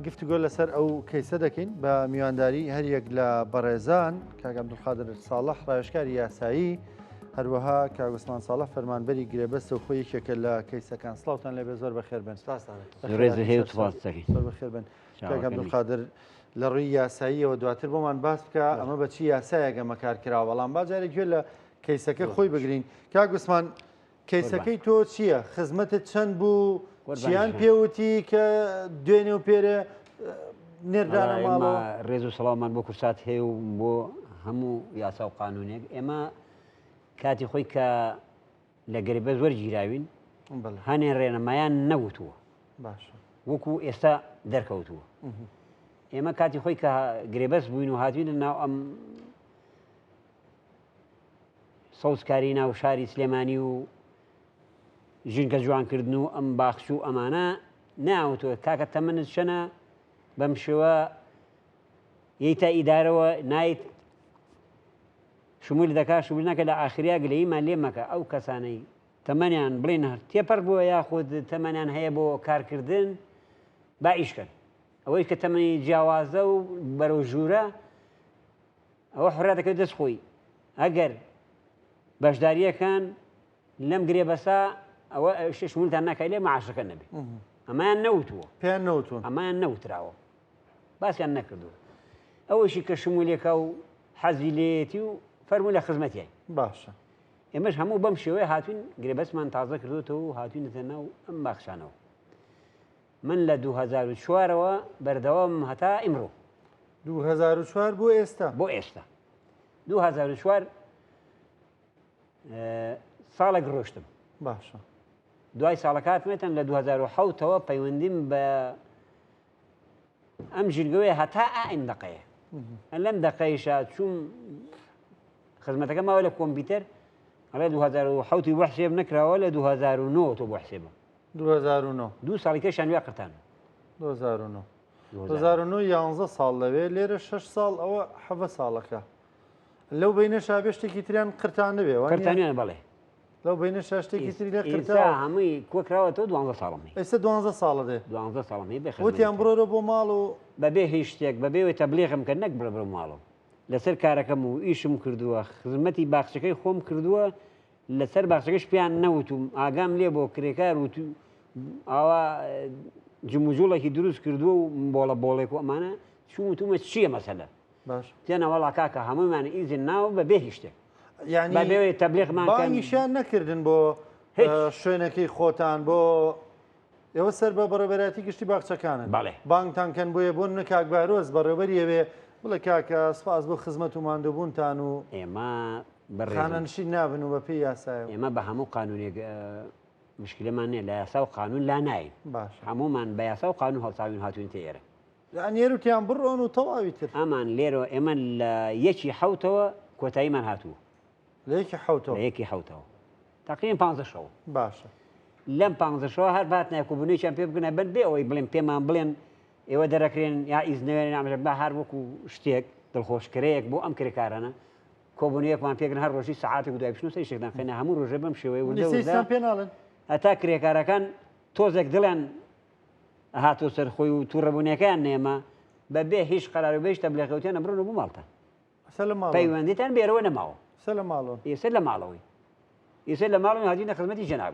گفتوگۆ لەسەر ئەو کەیسە دەکەین بە میوانداری هەریەک لە بەڕێزان کاک عەبدولقادر ساڵح ڕاوێژکاری یاسایی هەروەها کاک عوسمان ساڵح فەرمانبەری گرێبەستە و خۆی یەکێکە لە کەیسەکان. سڵاوتان لێبێ زۆر بەخێر بن. ڕێز هەیە و سپاس دەکەین. زۆر بەخێر بن. کاک عەبدولقادر لە ڕووی یاساییەوە دواتر بۆمان باس بکە ئەمە بە چی یاسایەک ئەمە کار کراوە، بەڵام با جارێک گوێ لە کەیسەکە خۆی بگرین. کاک عوسمان کەیسەکەی تۆ چییە؟ خزمەتت چەند بوو؟ چیان پێوتی کە دوێنێ و پێرێ نێردرانە ماڵەوە؟ ڕێز و سڵاومان بۆ کورسات هەیە و بۆ هەموو یاسا و قانونێک. ئێمە کاتی خۆی کە لە گرێبەست وەرگیراوین هەنێ ڕێنمایان نەوتووە وەکو ئێستا دەرکەوتووە. ئێمە کاتی خۆی کە گرێبەست بووین و هاتوینە ناو ئەم سەوزکاری ناو شاری سلێمانی و ژینگە جوانکردن و ئەم باخچ و ئەمانە ناوتوە کاکە تەمەنت چەنە بەم شێوە یەیتە ئیدارەوە نایت شمول دەکا شمول ناکە لە ئاخریا گلەییمان لێ مەکە ئەو کەسانەی تەمەنیان بڵێن هەر تێپەڕ بووە یاخود تەمەنیان هەیە بۆ کارکردن با ئیشکەن ئەوەی کە تەمەنی جیاوازە و بەرەو ژوورە ئەوە حڕا دەکەوێت دەست خۆی ئەگەر بەشداریەکان لەم گرێبەسا ئەوە شمولتان ناکای لێ معاشەکە نەبێ ئەمایان نەوتووە پێیان نەوتوون ئەمایان نەوتراوە باسیان نەکردووە ئەوەشی کە شمولێکە و حەزی لێیەتی و فەرموو لە خزمەتیان باشە ئێمەش هەموو بەم شێوەیە هاتوین گرێبەستمان تازە کردوتەوە و هاتوینەتە ناو ئەم باخچانەوە من لە 2004ەوە بەردەوامم هەتا ئیمڕۆ. 2004 بۆ ئێستا؟ بۆ ئێستا. 2004 ساڵێک ڕۆشتم. باشە. دوای ساڵەکاتمێتن لە 2007ەوە پەیوەندیم بە ئەم ژینگەوەیە هەتا ئەم دەقەیە. لەم دەقەیشا چوم خزمەتەکە ماوە لە کۆمپیوتەر ئەڵێ 2007 بۆ حسێب نەکراوە لە 2009 تۆ بۆ حسێبم. 2009. دوو ساڵی کەشیان وێ قرتان. 2009. 2009 یانزە ساڵ لەوێ لێرە 6 ساڵ ئەوە حەڤە ساڵەکە. لەو بینەشا بێ شتێکی تریان قرتان نەبێ وانیە؟ قرتانیان بەڵێ. لەو بینەشا شتێکی تری لێ قرتاوە. ئێستا هەمووی کۆکراوەتەوە دوانزە ساڵم هەیە. ئێستا دوانزە ساڵە دێ. دوانزە ساڵم هەیە بێ خزمەت. وتیان بڕۆرە بۆ ماڵ و. بەبێ هیچ شتێک بەبێ ئەوەی تەبلیغم کەن نەک بڕۆ بڕۆ ماڵەوە. لەسەر کارەکەم و ئیشم کردووە خزمەتی باخچەکەی خۆم کردووە لەسەر باخچەکەش پێیان نەوتوم ئاگام لێ بۆ کرێکار و ئاوا جموجوڵێکی دروست کردووە و بۆڵە بۆڵێک و ئەمانە چوم وتومە چییە مەسەلە باش تێنە وەڵا کاکە هەموومان ئیزن ناوە بە بێ هیچ شتێک یعنی بە بێ تەبلیغمان کەن بانگیشیان نەکردن بۆ هیچ. شوێنەکەی خۆتان بۆ ئێوە سەر بە بەڕێوەبەرایەتی گشتی باخچەکانن بەڵێ. بانگتان کەن بۆیە بۆ نمونە کاک بەهرۆز بەڕێوەبەری ئەوێ بڵێ کاکە سوپاس بۆ خزمەت و ماندووبوونتان و ئێمە بەڕێزم خانەنشین نابن و بەپێی یاسایە. ئێمە بە هەموو قانونێک مشکلەمان نییە لە یاسا و قانون لا ناین باشە هەموومان بە یاسا و قانون هەڵساوین هاتوینتە ئێرە یان ئێروتیان بڕۆن و تەواوی تر ئەمان لێرەوە ئێمە لە یەکی حەوتەوە کۆتاییمان هاتوو لە یەکی حەوتەوە لە یەکی حەوتەوە تقریبا پانزە شەو باشە لەم پانزە شەوە هەر باتنایە کۆبوونەوەیان پێ بکەن بن بێ ئەوەی بڵێن پێمان بڵێن ئێوە دەرەکرێن یا ئیزنەوێن ئاماژە بە هەر وەکو شتێک دڵخۆشکەرەیەک بۆ ئەم کرێکارانە کۆبوونەوەیەکمان پێکردن هەر ڕۆژی سەعاتێک و دوای بچن و سەری شتێکتان خەینە هەموو ڕۆژێ بەم شێوەیە وردە وردە نیسیستان پێ ناڵێن هەتا کرێکارەکان تۆزێک دڵیان هاتۆ سەر خۆی و تووڕەبوونەکەیان نێما بە بێ هیچ قەرار و بێ هیچ تەبلیغێ وتیانە بڕۆن بۆ ماڵتان سەر لە ماڵەوە پەیوەندیتان بێرەوە نەماوە سەر لە ماڵەوە ئێستا لە ماڵەوەی ئێستا لە ماڵەوە هاتینە خزمەتی جەناب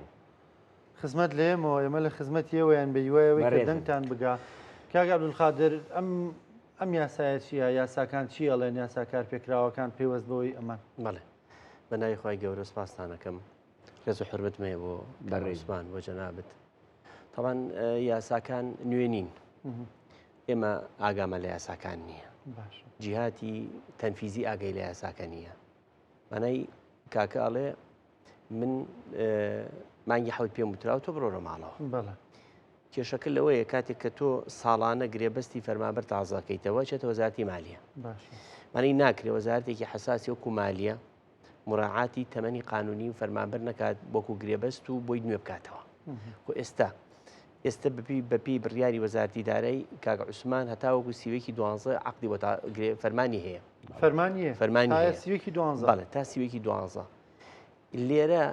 خزمەت لە ئێمەوە ئێمە لە خزمەتی ئێوەیان بە هیوای ئەوەی کە بەڕێزم. دەنگتان بگا کاک عەبدولقادر ئەم ئەم یاسایە چییە یاساکان چی ئەڵێن یاسا کارپێکراوەکان پەیوەست بەوەی ئەمان بەڵێ بە ناوی خوای گەورە سپاستان ئەکەم ڕێز و حورمەتم هەیە بۆ بەڕێز. عوسمان بۆ جەنابت تەبعەن یاساکان نوێ نین ئێمە ئاگامان لە یاساکان نییە باشە جیهاتی تەنفیزی ئاگای لە یاساکە نییە مانای کاکە ئەڵێ من مانگی حەوت پێم وتراوە تۆ بڕۆرە ماڵەوە. بەڵێ. کێشەکە لەوەیە کاتێک کە تۆ ساڵانە گرێبەستی فەرمانبەر تازەکەیتەوە چێتە وەزارەتی مالیە. باشە. مانی ناکرێ وەزارەتێکی حەساسی وەکو مالیە مراعاتی تەمەنی قانونی و فەرمانبەر نەکات وەکو گرێبەست و بۆی نوێ بکاتەوە. خۆ ئێستا ئێستا بەپی بەپی بڕیاری وەزارەتی دارایی کاک عوسمان هەتاوەکو سیوەکی دوانزە عقدی بۆ فەرمانی هەیە. فەرمانی فەرمانی هەیە. هەیە. سیوەکی دوانزە. بەڵێ تا سیوەکی دوانزە. لێرە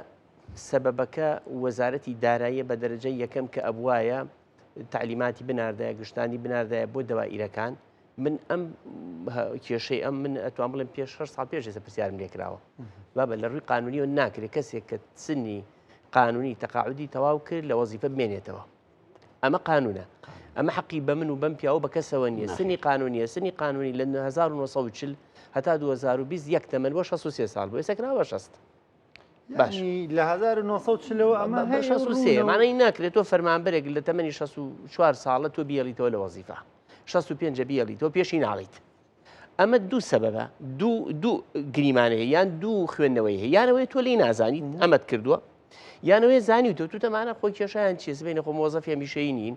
سەبەبەکە وەزارەتی داراییە بە دەرەجەی یەکەم کە ئەبوایە تەعلیماتی بناردایە گشتانی بناردایە بۆ دەوائیرەکان من ئەم کێشەی ئەم من ئەتوان بڵێم پێش 6 ساڵ پێش ئێستا پرسیارم لێکراوە بابە لە ڕووی قانونیەوە ناکرێت کەسێک کە سنی قانونی تەقاعودی تەواو کرد لە وەزیفە بمێنێتەوە ئەمە قانونە ئەمە حەقی بە من و بەم پیاوە بە کەسەوە نییە سنی قانونیە سنی قانونی لە 1940 هەتا 2020 یەک تەمەن بۆ 63 ساڵ بۆ ئێستا کراوە 60 باش لە 1940 ەوە ئەمە هەیە 63 مانای ناکرێت تۆ فەرمانبەرێک لە تەمەنی 64 ساڵە تۆ بیێڵیتەوە لە وەزیفە 65 بیێڵیتەوە پێشی ناڵیت ئەمە دوو سەبەبە دوو دوو گریمانەیە یان دوو خوێندنەوەی هەیە یانەوەی تۆ لی نازانیت ئەمەت کردووە یانەوەی زانی و تۆ توتەمانە خۆی کێشیان چیە سبینە خۆ مۆزەفی هەمیشەیی نین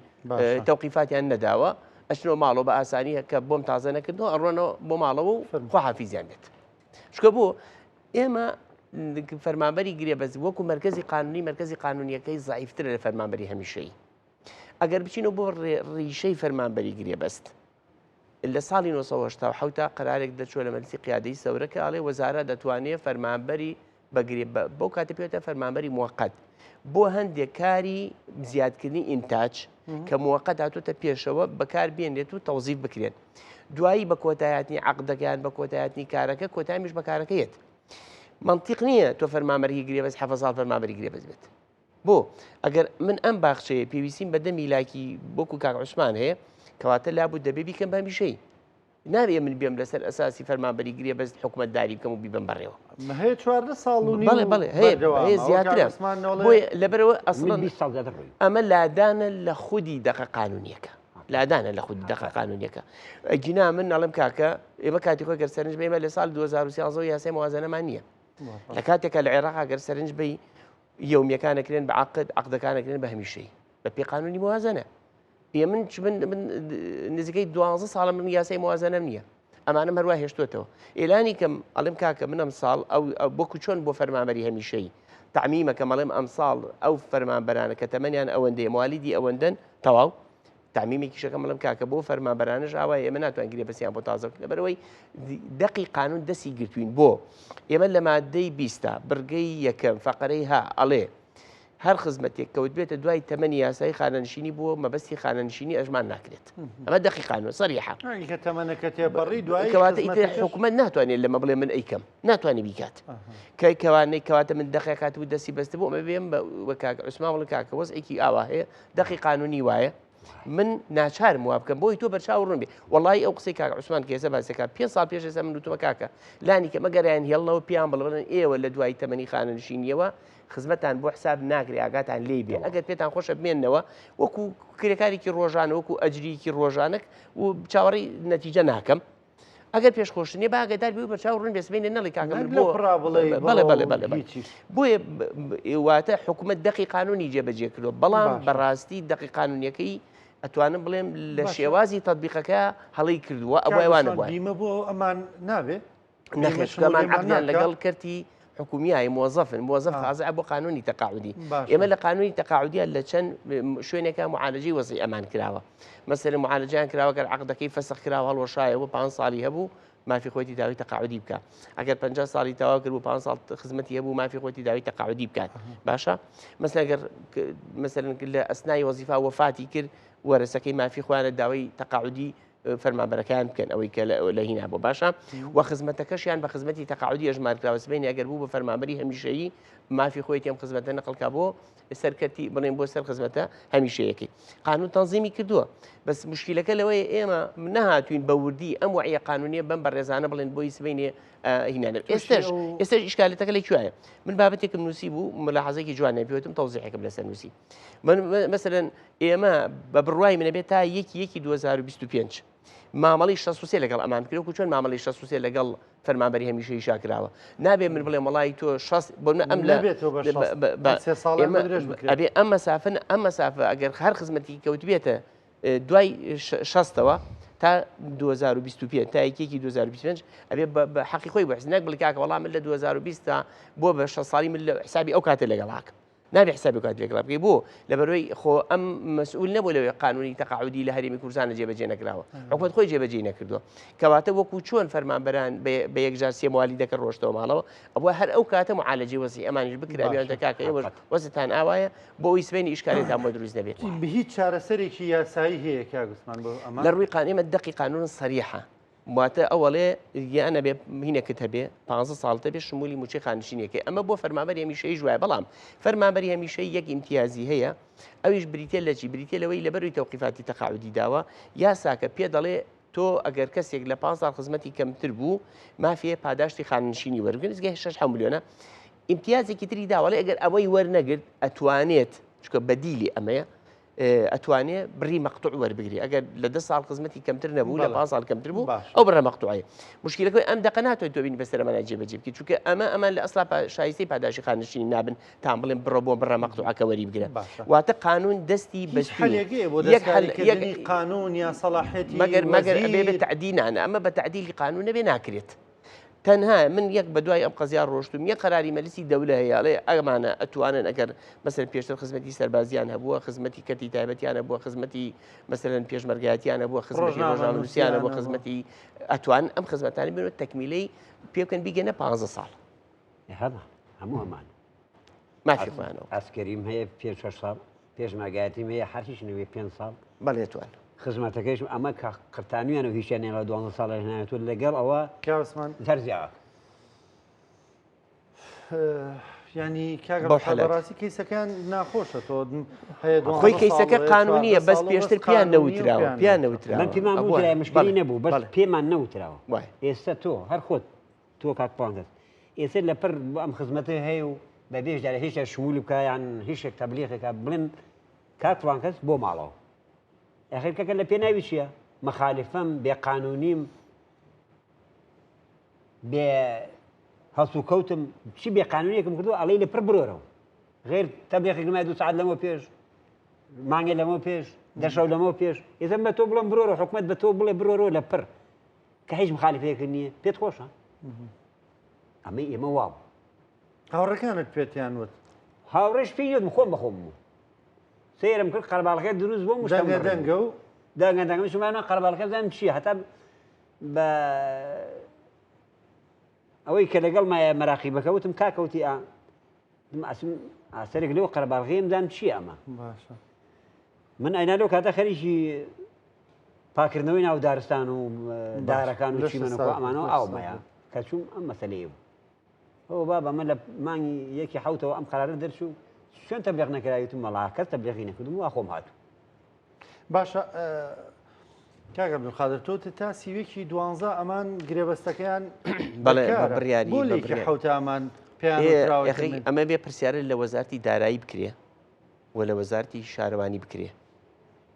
تەوقیفاتیان نەداوە ئەچنەوە ماڵەوە بە ئاسانی کە بۆم تازە نەکردەوە ئەڕۆنەوە بۆ ماڵەوە و خواحافیزیان بێت چکە بۆ ئێمە فەرمانبەری گرێبەست وەکو مەرکەزی قانونی مەرکەزی قانونیەکەی زعیفترە لە فەرمانبەری هەمیشەیی ئەگەر بچینەوە بۆ ڕیشەی فەرمانبەری گرێبەست لە ساڵی 1970 تا قرارێک دەچوە لە مەجلسی قیادەی سەورە کە ئەڵێ وەزارە دەتوانێ فەرمانبەری بەگرێ بەو کاتە پێوتە فەرمانبەری موقت بۆ هەندێک کاری زیادکردنی ئینتاج کە موقت هاتوتە پێشەوە بەکار بێنرێت و تەوزیف بکرێن دوایی بە کۆتایاتنی عقدەکەیان بە کۆتایاتنی کارەکە کۆتایمیش بە کارەکە یەت منطق نییە تۆ فەرمانبەری گرێبەست حەفە ساڵ فەرمانبەری گرێبەست بێت بۆ ئەگەر من ئەم باخچەیە پێویستیم بە دە میلاکی بۆکو کاک عوسمان هەیە کەواتە لابوو دەبێ بیکەم بە هەمیشەی نابێ من بێم لەسەر ئەساسی فەرمانبەری گرێ بەست حکومەت داری بکەم و بیبەم بەڕێوە. هەیە 14 ساڵ و بەڵێ بەڵێ هەیە هەیە زیاترە بۆیە لەبەرەوە ئەسڵەن ئەمە لادانە لە خودی دەقە قانونیەکە لادانە لە خودی دەقە قانونیەکە ئەگینا من ناڵێم کاکە ئێمە کاتی خۆی گەر سەرنج بێمە لە ساڵ 2013 یاسای موازنەمان نییە لە کاتێکە لە عێراق گەر سەرنج بی یومیەکان ئەکرێن بە عقد عقدەکان ئەکرێن بە هەمیشەی بە پێی قانونی موازنە ئێ من من من نزیکەی دوازدە ساڵە من یاسای موازنەم نییە ئەمانم هەروە هێشتوێتەوە ئێلانی کەم ئەڵێم کاکە من ئەم ساڵ ئەو بۆکو چۆن بۆ فەرمانبەری هەمیشەی تعمیمەکەم ئەڵێم ئەم ساڵ ئەو فەرمانبەرانە کە تەمەنیان ئەوەندەیە موالیدی ئەوەندەن تەواو تعمیمێکیش ئەکەم ئەڵێم کاکە بۆ فەرمانبەرانش ئاوایە ئێمە ناتوانین گرێبەستیان بۆ تازە بکەین لەبەرئەوەی دەقی قانون دەستی گرتوین بۆ ئێمە لە مادەی بیستا بڕگەی یەکەم فەقەرەی ها ئەڵێ هەر خزمەتێک کەوت بێتە دوای تەمەنی یاسایی خانەنشینی بۆ مەبەستی خانەنشینی ئەژمان ناکرێت ئەمە دەقی قانون سەریحە کە تەمەنەکە تێپەڕی دوای کەواتە ئیتر حکومەت ناتوانێت لەمە بڵێ من ئەیکەم ناتوانێت بیکات کە کەوانەی کەواتە من دەقێک هاتبوو دەستی بەست بوو ئەمە بێم بە کاک عوسمان بڵێ کاکە وەزعێکی ئاوا هەیە دەقی قانونی وایە من ناچارم وا بکەم بۆی تۆ بەرچاو ڕوون بێ وەڵی ئەو قسەی کاک عوسمان کێسە باسەکە پێ ساڵ پێش ئێستا من وتمە کاکە لانی کە مەگەریان هێڵنەوە پێیان بڵێن ئێوە لە دوای تەمەنی خانەنشینیەوە خزمەتان بۆ حساب ناکرێ ئاگاتان لێی بێ ئەگەر پێتان خۆشە بمێنەوە وەکو کرێکارێکی ڕۆژانە وەکو ئەجریکی ڕۆژانەک و چاوەڕێی نەتیجە ناکەم ئەگەر پێش خۆش نیە با ئاگادار بی و بەرچاو ڕوون بێ سبەینێ نەڵێ کاکە من بۆ بەڵێ بەڵێ بەڵێ بۆیە واتە حکوومەت دەقی قانونی جێبەجێ کردووە بەڵام بەڕاستی دەقی قانونیەکەی ئەتوانم بڵێم لە شێوازی تەطبیقەکە هەڵی کردووە ئەوە وانە بووە بیمە بۆ ئەمان نابێ نەخێر چونکە ئەمان عەقدیان لەگەڵ کەرتی حکومیایە مۆزەفن مۆزەف خازع بۆ قانونی تەقاعودی ئێمە لە قانونی تەقاعودیە لە چەند شوێنێکە معالجەی وەزی ئەمان کراوە مەسەلەن معالجیان کراوە گەر عەقدەکەی فەسخ کراوە هەڵوەشایەوە 5 ساڵی هەبوو مافی خۆیتی داوی تەقاعودی بکە ئەگەر 50 ساڵی تەواو کرد و 5 ساڵ خزمەتی هەبوو مافی خۆیتی داوی تەقاعودی بکات باشە مەسەلەن گەر مەسەلەن لە ئەسنای وەزیفا وەفاتی کرد وەرەسەکەی مافی خۆیانە داوای تەقاعودی فەرمانبەرەکان بکەن ئەوەی کە لە هینا بۆ باشە و خزمەتەکەشیان بە خزمەتی تەقاعودی ئەژمارکراوە سبەینێ ئەگەر بوو بە فەرمانبەری هەمیشەیی مافی خۆیەتی ئەم خزمەتە نەقڵکا بۆ سەرکەتی بڵێن بۆ سەر خزمەتە هەمیشەیەکەی قانون تەنزیمی کردووە بەس مشکلەکە لەوەیە ئێمە نەهاتوین بە وردی ئەم وعیە قانونیە بەم بەڕێزانە بڵێن بۆی سبەینێ هینانە ئێستش ئێستش ئیشکالەتەکە لە کوێیە من بابەتێکم نووسی بوو ملاحەزێکی جوانە پێوتم تەوزیحێکم لەسەر نووسی من مەسەلەن ئێمە بە بڕوای منە بێت تا یەکی یەکی 2025 مامەڵی 63 لەگەڵ ئەمان بکرێت وەکو چۆن مامەڵی 63 لەگەڵ فەرمانبەری هەمیشەیی شا کراوە نابێ من بڵێم وەڵی تۆ 60 بۆ من ئەم لە ئەبێ ئەم مەسافن ئەم مەسافە ئەگەر هەر خزمەتی کەوتبێتە دوای شەستەوە تا 2025 تا یەکێکی 2025 ئەبێ بە حەقی خۆی بەحس نەک بڵێ کاکە وەڵام من لە 2020 تا بۆ بە 6 ساڵی من لە حسابی ئەو کاتە لەگەڵاکەم. نابێ حسابی کات لەگەڵا بکەی بۆ لەبەرەوەی خۆ ئەم مەسئول نەبوو لەوەی قانونی تەقاعودی لە هەرێمی کوردستان جێبەجێ نەکراوە حکومەت خۆی جێبەجێ نەکردووە کەواتە وەکو چۆن فەرمانبەران بە یەکجار سێ موالی دەکە ڕۆشتەوە ماڵەوە ئەوە هەر ئەو کاتە معالەجەی وەزی ئەمانیش بکرابیان دەکاکە ئێوەش وەزتان ئاوایە بۆ ئەوی سبەینی ئیشکالێتان بۆ دروست نەبێت. هیچ چارەسەرێکی یاسایی هەیە کاک عوسمان بۆ ئەمە؟ لە ڕووی قانون ئێمە دەقی قانون سەریحە واتە ئەوەڵێ یان ئەبێ هینەکت هەبێ پ ساڵتە بێ شمولی موچەی خانشینیەکەی ئەمە بۆ فەرمانبەری هەمیشەیش وایە بەڵام فەرمانبەری هەمیشەی یەک ئیمتیازی هەیە ئەویش بریتە لە چی بریتە لەوەی لەبەروی تەوقیفاتی تەقاعودی داوە یاساکە پێ دەڵێ تۆ ئەگەر کەسێک لە 5 ساڵ خزمەتی کەمتر بوو مافیە پاداشتی خانشینی وەربگرن نزیکەی 6 ملیۆنە ئیمتیازێکی تری داوەڵێ ئەگەر ئەوەی وەرنەگرت ئەتوانێت چکە بەدیلی ئەمەیە ئەتوانێ بڕی مەقتوع وەربگری ئەگەر لە دە ساڵ خزمەتی کەمتر نەبوو لە 5 ساڵ کەمتر بوو ئەو بڕە مەقتوعەیە مشکلەکەی ئەم دەقە ناتوانێت تۆ بینی بەسەرمانە جێبەجێ بکەیت چونکە ئەمە ئەمان لە ئەسلا شایستەی پاداشی خانشینی نابن تام بڵێن بڕە بۆ بڕە مەقتوعەکە وەری بگرە واتە قانون دەستی بەستووە بۆ یەک قانون یا سەڵاحەتی مەگەر مەگەر ئەبێ بە تەعدیل نانە ئەمە بە تەعدیلی قانون نەبێ ناکرێت. تەنها من یەک بەدوای ئەم قەزیا ڕۆشتوم یەک قەراری مەلسی دەولە هەیە ئەڵێ ئەمانە ئەتوانن ئەگەر مەسەلەن پێشتر خزمەتی سەربازیان هەبووە خزمەتی کەرتی تایبەتیان هەبووە خزمەتی مەسەلەن پێشمەرگایەتیان هەبووە خزمەتی ڕۆژنامەنووسیان هەبووە خزمەتی ئەتوان ئەم خزمەتانە بێن و تەکمیلەی پێ بکەن بیگەنە 15 ساڵ. هەمان هەموو هەمان مافی خۆیانەوە. ئەسکەریم هەیە پێ شەش ساڵ پێشمەرگایەتیم هەیە هەر هیچ نەوێ پێنج ساڵ. بەڵێ توان. خزمەتەکەیشم ئەمە کە قرتانویان و هیچیان نێڵە دوانزە ساڵە هێنایەتەوە لەگەڵ ئەوە کاک عوسمان زەرزیاوە. ینی کاک عوسمان بەڕاستی کەیسەکان ناخۆشە تۆ هەیە خۆی کەیسەکە قانونیە بەس پێشتر پیان نەوتراوە پیان نەوتراوە من پێمان وترا مشکلی نەبوو بەس پێمان نەوتراوە ئێستا تۆ هەر خۆت تۆ کاک پانکەس ئێستا لە پڕ ئەم خزمەتە هەیە و بە بێژ دارە هیچ شمول بکە یان هیچ شێک تەبلیغێکە بڵێن کاک فڵان کەس بۆ ماڵەوە ئەخیر کەکە لە پێناوی چییە مەخالفەم بێ قانونیم بێ هەڵسوکەوتم چی بێ قانونێکم کردو ئەڵێ لە پڕ برۆرەوە غێر تەبلیغێک نمای دو ساعت لەمە پێش مانگێ لەمە پێش دەشەو لەمە پێش ئێستا بە تۆ بڵم برۆرە حکومت بە تۆ بڵێ برۆرەوە لە پڕ کە هیچ مخالفەیەکت نییە پێت خۆشە ئەمەی ئێمە وابوو هاوڕێکانت پێتیان وت؟ هاوڕێش پێی وتم خۆم بەخۆم بوو سەیرم کرد قەرەباڵغێ دروست بوو مشتم دەنگە دەنگە و دەنگە دەنگە شمانە قەرەباڵغێ بزانم چییە هەتا بە ئەوەی کە لەگەڵ مایە مەراقیبەکە وتم کاکەوتی ئا ئەسم ئاسەرێک لەو قەرەباڵغیم دام چییە ئەمە باشە من ئەینا لەو کاتە خەریکی پاکردنەوەی ناو دارستان و دارەکان و چیمەنەکە ئەمانەوە ئاومەیە کە چوم ئەم مەسلەیە بوو ئەوە بابە من لە مانگی یەکی حوتەوە ئەم قرارە دەرچوو شوێن تەبلیغ نەکراویتم وەڵا کەس تەبلیغی نەکردم وا خۆم هاتوو باشە کاک عەبدولقادر تۆ تا سیوێکی دوانزە ئەمان گرێبەستەکەیان بەڵێ بڕیاری بۆ لێکی حوتە ئەمان پێیان ئەمە بێ پرسیارە لە وەزارتی دارایی بکرێ و لە وەزارتی شارەوانی بکرێ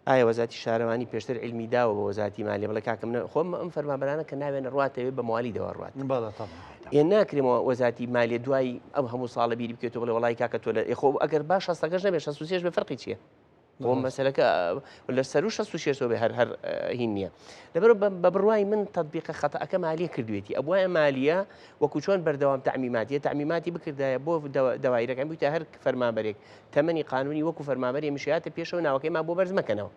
ئایا وەزارەتی شارەوانی پێشتر عیلمی داوە بە وەزارەتی مالیە بڵێ کاکە من خۆم ئەم فەرمانبەرانە کە ناوێن ڕواتەوێ بە موالیدەوە ڕوات بەڵێ تەبعەن. ئێ ناکرێ وەزارەتی مالیە دوای ئەم هەموو ساڵە بیری بکێتەوە بڵێ وەڵی کاکە تۆ لە خۆ ئەگەر با شەستەکەش نەبێ 66 بێ فەرقی چییە؟ خۆ مەسەلەکە لە سەر و 66 بێ هەر هەر هین نییە لەبەر بە بڕوای من تطبیقە خەتەکە مالیە کردوێتی ئەبواە مالیە وەکو چۆن بەردەوام تەعمیماتیە تەعمیماتی بکردایە بۆ دەوایرەکان بوویتە هەر فەرمانبەرێک تەمەنی قانونی وەکو فەرمانبەری هەمیشەیاتە پێشەوە ناوەکەیمان بۆ بەرز مەکەنەوە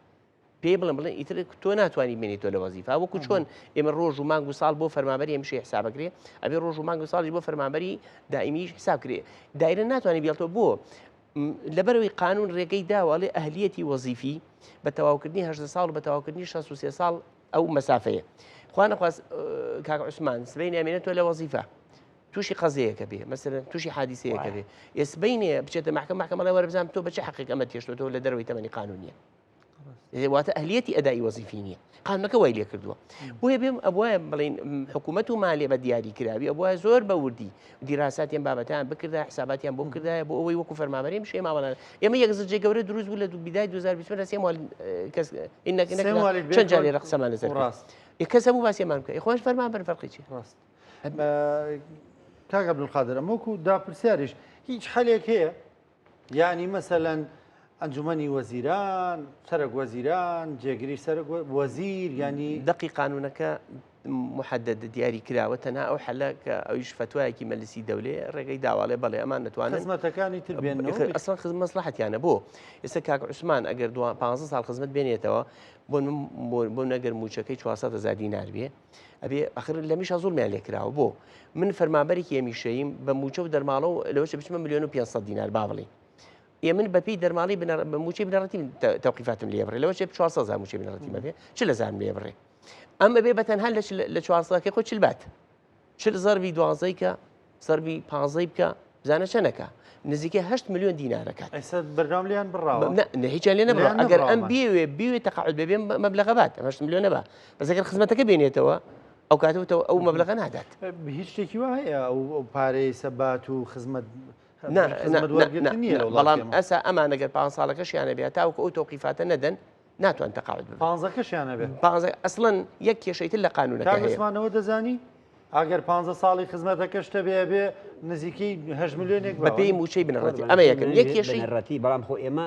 پێی بڵێن بڵێن ئیتر تۆ ناتوانانی بمێنی تۆ لە وەزیفە وەکو چۆن ئێمە ڕۆژ و مانگ و ساڵ بۆ فەرمانبەری هەمیشە حسابەکرێ ئەبێ ڕۆژ و مانگ و ساڵیش بۆ فەرمانبەری دائمیش حساب کرێ دایرە ناتوانانی بێڵتەوە بۆ لەبەرەوەی قانون ڕێگەی داوە ئەڵێ ئەهلیەتی وەزیفی بە تەواوکردنی 18 ساڵ و بە تەواوکردنی 63 ساڵ ئەو مەسافەیە خوا نەخواست کاک عوسمان سبەینێ ئەمێنێتەوە لە وەزیفە تووشی قەزەیەکە بێ مەسەلەن تووشی حادیسەیەکە بێ ئێ سبەینێ بچێتە مەحکەمە مەحکەمە ئەڵێ وەرە بزانم تۆ بە چ حەقێک ئەمە تێشتۆتەوە لە دەرەوەی تەمەنی قانونیە واتە ئەهلیەتی ئەدای وەزیفی نییە قانونەکە وای لێ کردووە بۆیە بێم ئەبواە بڵین حکوومەت و مالێ بە دیاری کراوی ئەبواە زۆر بە وردی دیراساتیان بابەتیان بکردایە حساباتیان بۆ بکردایە بۆ ئەوەی وەکو فەرمانبەری ئەم شێ مامەڵە ئێمە یەک زجێ گەورە دروست بوو لە بیدای 2020 لە سێ موالید کەس چەند جارێ لە قسەمان لەسەر ڕاست کەس هەبوو باسیمان بکە خۆش فەرمانبەر فەرقی چیە ڕاست کاک عەبدولقادر ئەمە وەکو دا پرسیاریش هیچ حەلێک هەیە یعنی مەسەلەن ئەنجومەنی وەزیران، سەرەک وەزیران، جێگری سەرەک وەزیر یانی. دەقی قانوونەکە محدد دیاری کراوە تەنها ئەو حەلە کە ئەویش فەتوایەکی مەلسی دەولێ ڕێگەی داواڵێ بەڵێ ئەمان دەتوانن خزمەتەکانی تر بێنەوە ئەسڵەن خزم مەسڵەحەتیانە بۆ ئێستا کاک عوسمان ئەگەر دو 15 ساڵ خزمەت بێنێتەوە بۆ بۆ نەگەر موچەکەی 400 هزار دینار بێ ئەبێ ئەخر لەمیشا زوڵمیان لێکراوە بۆ من فەرمانبەرێکی هەمیشەییم بە موچە و دەرماڵە و لەوەش بچمە ملیۆن و 500 دینار با بڵێین ئێ من بەپێی دەرماڵی موچەی بنەڕەتی تەوقیفاتم لێ بڕێ لەوە چێ 400 هزار موچەی بنەڕەتی مەبێ چ لە زارم لێ بڕێ ئەم ئەبێ بە تەنها لە 400 خۆی چل بات چل زەربی دوازەی کە زەربی پازەی بکە بزانە چەنەکە نزیکەی 8 میلیۆن دینارەکات ئێستا بەرنامە لێیان بڕاوە نە هیچیان لێ نەبڕا ئەگەر ئەم بیەوێ بیوێ تەقاعد بێ مەبلەغە بات 8 میلیۆن نەبا بەس ئەگەر خزمەتەکە بێنێتەوە ئەو کاتەوە ئەو مەبلەغە نادات هیچ شتێکی وا هەیە ئەو پارەی سەبات و خزمەت بەڵام ئەسا ئەمان ئەگەر پ ساڵەکەشیانە بێت تاوەکو ئەو تەوقیفاتە نەدەن ناتوان تەقاعد ببن پانزەکەشیانە بێت پانزە ئەسڵەن یەک کێشەی تر لە قانونەکە هەیە عوسمانەوە دەزانی ئەگەر پ ساڵی خزمەتەکەش تەبێ بێ نزیکەی 8 میلیۆنێک بەپێی موچەی بنەڕەتی ئەمە یەکەم یەک کێشەی بنەڕەتی بەڵام خۆ ئێمە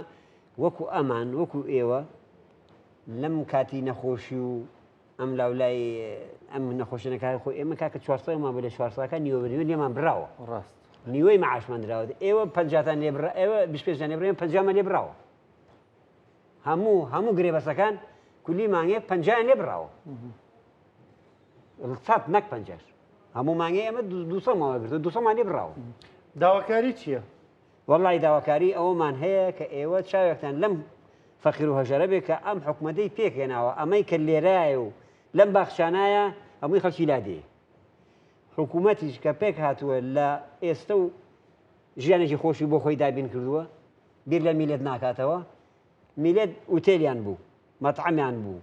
وەکو ئەمان وەکو ئێوە لەم کاتی نەخۆشی و ئەم لاولای ئەم نەخۆشیە کاکە خۆ ئێمە کاکە چوار ساڵمان بوو لە چوار ساڵەکە نیوە بە نیوە لێمان براوە ڕاست نیوەی معاشمان دراوە ئێوە پەنجاتان لێ بڕا ئێوە بیست پێنجتان لێ بڕا ئێمە پەنجامان لێ براوە هەموو هەموو گرێبەستەکان کولی مانگێ پەنجایان لێ براوە سات نەک پەنجاش هەموو مانگێ ئێمە دوو سەد ماوە گرتووە دوو سەدمان لێ براوە داواکاری چییە؟ وەڵی داواکاری ئەوەمان هەیە کە ئێوە چاوێکتان لەم فەقیر و هەژارە بێ کە ئەم حکومەتەی پێکهێناوە ئەمەی کە لێرایە و لەم باخچانایە هەمووی خەڵکی لادێ حکوومەتیش کە پێک هاتووە لە ئێستە و ژیانێکی خۆشی بۆ خۆی دابین کردووە بیر لە میلەت ناکاتەوە میلەت ئوتێلیان بوو مەتعەمیان بوو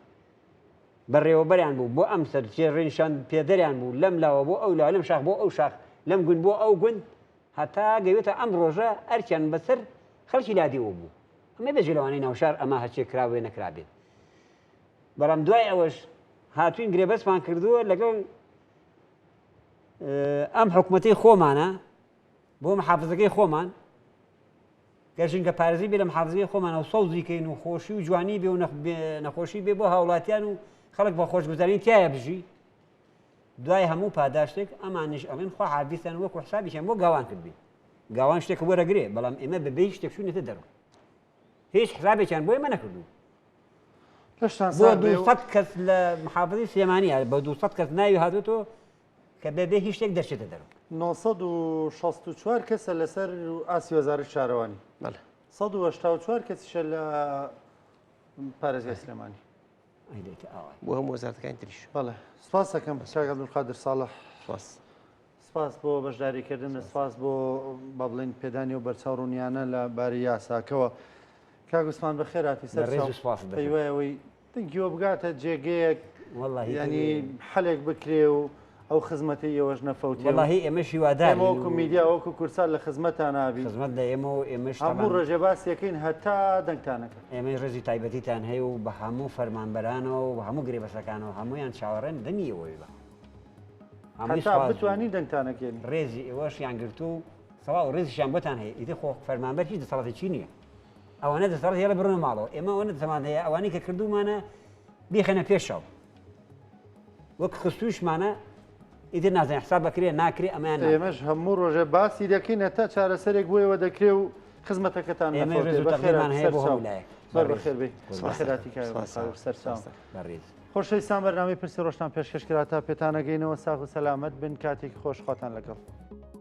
بەڕێوەبەریان بوو بۆ ئەم سەر چێ ڕێنیشان پێدەریان بوو لەم لاوە بۆ ئەو لا لەم شاخ بۆ ئەو شاخ لەم گوند بۆ ئەو گوند هەتا گەیوێتە ئەم ڕۆژە ئەرکیان بەسەر خەڵکی لادێوە بوو. ئەمە بێجگە لەوانەی ناوشار ئەمە هەرچێ کراوێ نەکرابێت. بەڵام دوای ئەوەش هاتوین گرێبەستمان کردووە لەگەڵ ئەم حکوومەتەی خۆمانە بۆ محافزەکەی خۆمان گەر ژینگە پارێزی بێ لە محافزەکەی خۆمانە و سەوزی کەین و خۆشی و جوانی بێ و نەخۆشی بێ بۆ هاوڵاتیان و خەڵک بە خۆشگوزاری تایە بژی دوای هەموو پاداشتێک ئەمانیش ئەڵێن خوا حافیزتان وەکو حسابیشیان بۆ گاوان کردبێ گاوان شتێکە وەرەگرێ بەڵام ئێمە بەبێ هیچ شتێک چوونێتە دەرەوە هیچ حسابێکیان بۆ ئێمە نەکردوو لەشتان بۆ ساغ بێ و 200 کەس لە محافظەی سلێمانیە بە 200 کەس ناوی هاتووەتەوە کە بەبێ هیچ شتێک دەرچێتە دەرەوە 964 کەسە لەسەر ئاستی وەزارەتی شارەوانی بەڵێ 184 کەسیشە لە پارێزگای سلێمانی بۆ هەموو وەزارەتەکانی تریش. بەڵێ سپاس ئەکەم کاک عەبدولقادر ساڵح. سپاس. سپاس بۆ بەشداریکردن، سپاس بۆ با بڵێین پێدانی ئەو بەرچاو ڕوونیانە لە بارەی یاساکەوە. کاک عوسمان بەخێر هاتی سەر ڕێز چاو. و سپاست دەکەم. بەهیوای ئەوەی دەنگیەوە بگاتە جێگەیەک وەڵاهی یانی حەلێک بکرێ و ئەو خزمەتەی ئێوەش نەفەوتێ و وەڵاهی ئێمەش هیوادارین ئێمە وەکو میدیا وەکو کوردسات لە خزمەتان ئابین. خزمەت لە ئێمە و ئێمەش هەموو تەبعەن ڕۆژێ باسی ئەکەین هەتا دەنگتان ئەکەن. ئێمەش ڕێزی تایبەتیتان هەیە و بە هەموو فەرمانبەرانەوە و بە هەموو گرێبەستەکانەوە هەموویان چاوەڕێن دەنگی ئێوەی بە هەمووی هەتا سوپاس بوو. بتوانین دەنگتان ئەکەین. ڕێزی ئێوەشیان گرتوو و تەواو ڕێزیشیان بۆتان هەیە ئیتر خۆ فەرمانبەر هیچ دەسەڵاتێکی نییە ئەوانە دەسەڵات هەیە بڕۆنە ماڵەوە ئێمە ئەوەنە دەسەڵات هەیە ئەوانەی کە کردوومانە بیخەنە پێش چاو وەک خستووشمانە ئیتر نازانین حساب بەکرێ ناکرێ ئەمەیان ناکرێ. ئێمەش هەموو ڕۆژێ باسی دەکەین هەتا چارەسەرێک بۆ ئێوە دەکرێ و خزمەتەکەتان ئێمەش نەفەوتێ. ڕێز و بەخێرهاتی تەقدیرمان هەیە بۆ سەرچاو. هەموو لایەک. زۆر بەڕێز. بەخێر بێی. سپاس. بەخێرهاتی کاک سپاس. عەبدولقادر. سەرچاو. سپاس. بەڕێز. خۆشەویستان بەرنامەی پرسی ڕۆژتان پێشکەش کرا تا پێتانەگەینەوە ساغ و سەلامەت بن کاتێکی خۆش خواتان لەگەڵ.